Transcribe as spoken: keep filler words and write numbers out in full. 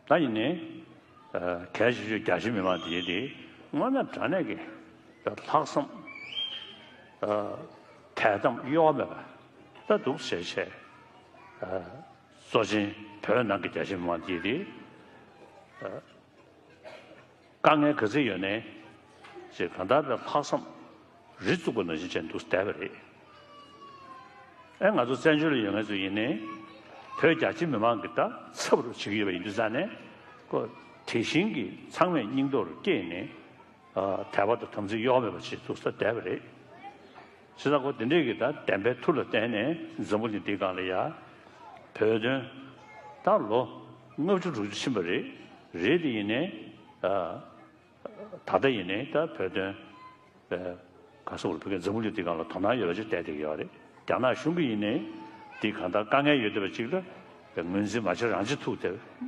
ད་ཡིན་ནའི་གལ་ཆེ་ཤོས་རྒྱ་ཆེ་མི་མང་དེ་དེ་དངོས་གནས་དྲང་གནས་ཀྱི་ལྷག་བསམ་དད་དམ་གཡོ་བ་མེད་པ་ད་འདུག་ཟེར་བྱས། གཙོ་ཆེན་བོད་ནང་གི་རྒྱ་ཆེ་མི་མང་དེ་དེ་དཀའ་ངལ་ག་ཚོད་ཡོད་ནའི་ཅེས་གང་ལྟར་ལྷག་བསམ་རི་བཙུགས་པ་ནང་བཞིན་བྱས་འདུག་བསྡད་པ་རེད། ཨེ་ང་ཚོ་བཙན་བྱོལ་ལ་ཡོད་མཁན་ཚོ་ཡིན་ནའི་བོད་རྒྱ་ཆེ་མི་མང་གི་ད་ཚབ་རུ་བྱེད་ཀྱི་ཡོད་པ་ཡིན་དུས་ཙང་ནས་ཁོ་དེ་བཞིན་གྱི་ཚང་མས་སྙིང་སྟོབས་སྐྱེས་ནས་དད་པ་དང་དམ་ཚིག་གཡོ་བ་མེད་པ་བྱེད་ཐུབ་ས་བསྡད་པ་རེད། བྱས་ཙང་ཁོ་དེ་འདྲས་ཀྱི་ད་བདེན་པའི་མཐུ་ལ་བརྟེན་ནས་འཛམ་བུ་གླིང་འདིའི་སྒང་ལ་ཡ་བོད་དོན་ད་ལོ་ལྔ་བཅུ་དྲུག་ཅུ་ཕྱིན་པ་རེད། རེད་དེ་ཡིན་ནའི་ད་ལྟ་ཡིན་ནའི་ད་བོད་དོན་ག་སོགས་ལ་བོད་སྐད་འཛམ་བུ་གླིང་འདི་སྒང་ལ་དོ་སྣང་ཡོད་པ་ཅིག་བལྟས་བསྡད་ཀྱི་ཡོད་རེད། རྒྱ་ནག་གཞུང་གིས་ཡིན་ནའི་འདི་གང་ལྟར་དཀའ་ངལ་ཡོད་བསྡད་པ་ཅིག་ལ་ངོས་འཛིན་མ་བྱེད་རང་བྱེད་ཐུག་བསྡད་